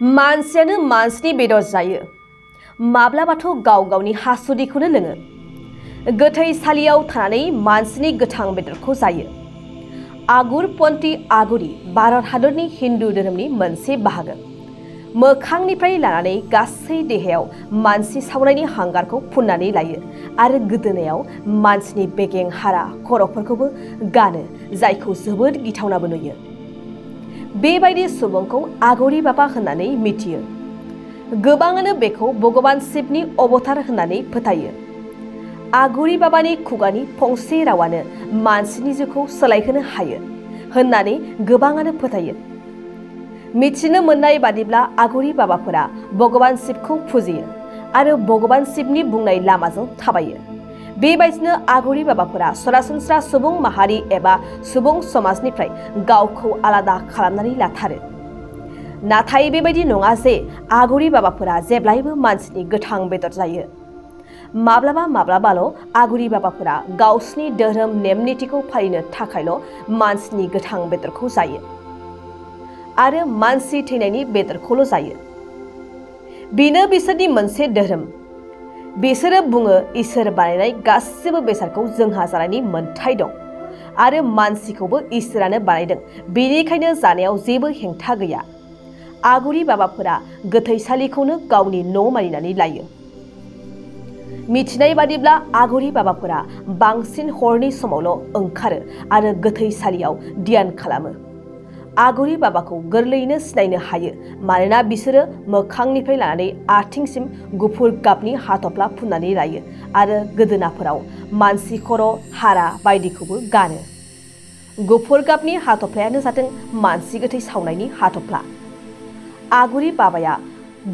मानसियानो मानसिनि बेदर जायो। माब्लाबाथ' गाव गावनि हासुदैखौनो लोङो। गोथैसालियाव थानानै मानसिनि गोथां बेदरखौ जायो। आगुरपन्थी आगुरि भारत हादरनि हिन्दु धोरोमनि मोनसे बाहागो। मोखांनिफ्राय लानानै गासै देहायाव मानसि सावनायनि हांगारखौ फुननानै लायो आरो गोदोनायाव मानसिनि बेगें हारा खर'फोरखौबो गानो, जायखौ जोबोद गिथावनाबो नुयो। बेबायदि सुबुंखौ आगरि बाबा होननानै मिथियो। गोबाङानो बेखौ भगवान शिवनि अबतार होननानै फोथायो। आगरि बाबानि खुगानि फंसे रावानो मानसिनि जिउखौ सोलायहोनो हायो होननानै गोबाङानो फोथायो। मिथिनो मोननाय बादिब्ला आगरि बाबाफोरा भगवान शिवखौ फुजियो आरो भगवान शिवनि बुंनाय लामाजों थाबायो। बेबायदिनो आगरि बाबाफोरा सरासनस्रा सुबुं माहारि एबा सुबुं समाजनिफ्राय गावखौ आलादा खालामनानै लाथारो। नाथाय बेबायदि नङा जे आगरि बाबाफोरा जेब्लायबो मानसिनि गोथां बेदर जायो। माब्लाबा माब्लाबाल' आगरि बाबाफोरा गावसिनि धोरोम नेम निथिखौ फालिनो थाखायल' मानसिनि गोथां बेदरखौ जायो आरो मानसि थैनायनि बेदरखौल' जायो। बेनो बिसोरनि मोनसे धोरोम। बिसोरो बुङो इसोर बानायनाय गासिबो बेसादखौ जोंहा जानायनि मोन्थाय दं आरो मानसिखौबो इसोरानो बानायदों, बेनिखायनो जानायाव जेबो हेंथा गैया। आगरि बाबाफोरा गोथैसालिखौनो गावनि न' मानिनानै लायो। मिथिनाय बादिब्ला आगरि बाबाफोरा बांसिन हरनि समावल' ओंखारो आरो गोथैसालियाव ध्यान खालामो। आगरि बाबाखौ गोरलैयैनो सिनायनो हायो मानोना बिसोरो मोखांनिफ्राय लानानै आथिंसिम गुफुर गाबनि हाथफ्ला फुननानै लायो आरो गोदोनाफोराव मानसि खर', हारा बायदिखौबो गानो। गुफुर गाबनि हाथफ्लायानो जादों मानसि गोथै सावनायनि हाथफ्ला। आगरि बाबाया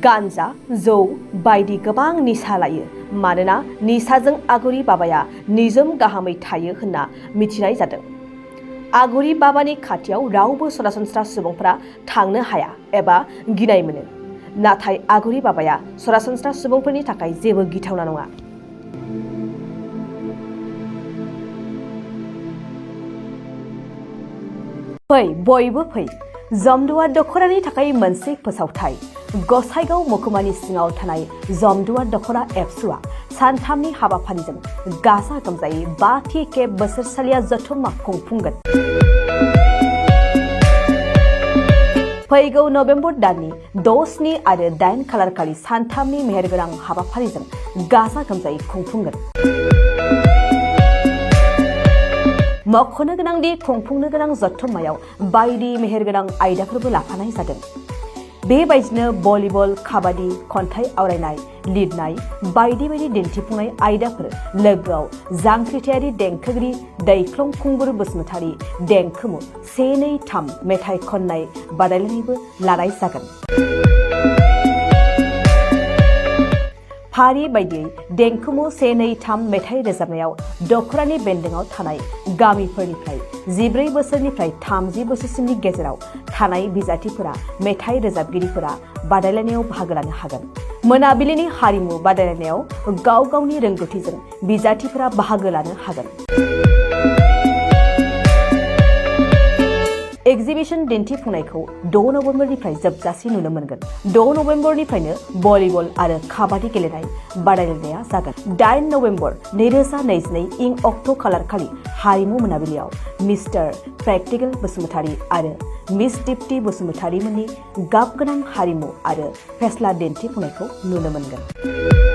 गान्जा, जौ बायदि गोबां निसा लायो मानोना निसाजों आगरि बाबाया निजोम गाहामै थायो होनना मिथिनाय जादों। आगरि बाबानि खाथियाव रावबो सरासनस्रा सुबुंफोरा थांनो हाया एबा गिनाय मोनो। नाथाय आगरि बाबाया सरासनस्रा सुबुंफोरनि थाखाय जेबो गिथावना नङा। फै बयबो फै। जमदुवार दख'रानि थाखाय मोनसे फोसावथाय। गसाइगाव महकुमानि सिङाव थानाय जमदुवार दख'रा एबसुआ सानथामनि हाबाफारिजों गाजा गोमजायै 5थि खेब बोसोरसालिया जथुम्मा खुंफुंगोन। फैगौ नबेम्बर दाननि 6, 7 आरो 8 खालारखालि सानथामनि मेहेरगोनां हाबाफारिजों गाजा गोमजायै खुंफुंगोन। मख'नो गोनांदि खुंफुंनो गोनां जथुम्मायाव बायदि मेहेरगोनां आयदाफोरबो लाफानाय जादों। बेबायदिनो भलिबल, काबादि, खन्थाइ आवरायनाय, लिरनाय बायदि बायदि दिन्थिफुंनाय आयदाफोर, लोगोआव जांख्रिथायारि देंखोगिरि दैख्लं खुंगुर बसुमतारी देंखोमु 1, 2, 3 मेथाइ खननाय बादायलायनायबो लानाय जागोन। फारि बायदियै देंखोमु 1, 2, 3 मेथाइ रोजाबनायाव दख'रानि बेन्दोंआव थानाय गामिफोरनिफ्राय 14 बोसोरनिफ्राय 30 बोसोरसिमनि गेजेराव थानाय बिजाथिफोरा, मेथाइ रोजाबगिरिफोरा बादायलायनायाव बाहागो लानो हागोन। मोनाबिलिनि हारिमु बादायलायनायाव गाव गावनि रोंगौथिजों बिजाथिफोरा बाहागो लानो हागोन। एक्जिबिशन दिन्थिफुंनायखौ 6 नबेम्बरनिफ्राय जोबजासिम नुनो मोनगोन। 6 नबेम्बरनिफ्रायनो भलिबल आरो काबादि गेलेनाय बादायलायनाया जागोन। 8 नबेम्बर 2022 इं अक्ट' खालारखालि हारिमु मोनाबिलियाव मिस्टार प्रेक्टिकेल बसुमतारी आरो मिस दीप्ति बसुमतारी मोननि गाबगोनां हारिमु आरो फेस्ला दिन्थिफुंनायखौ नुनो मोनगोन।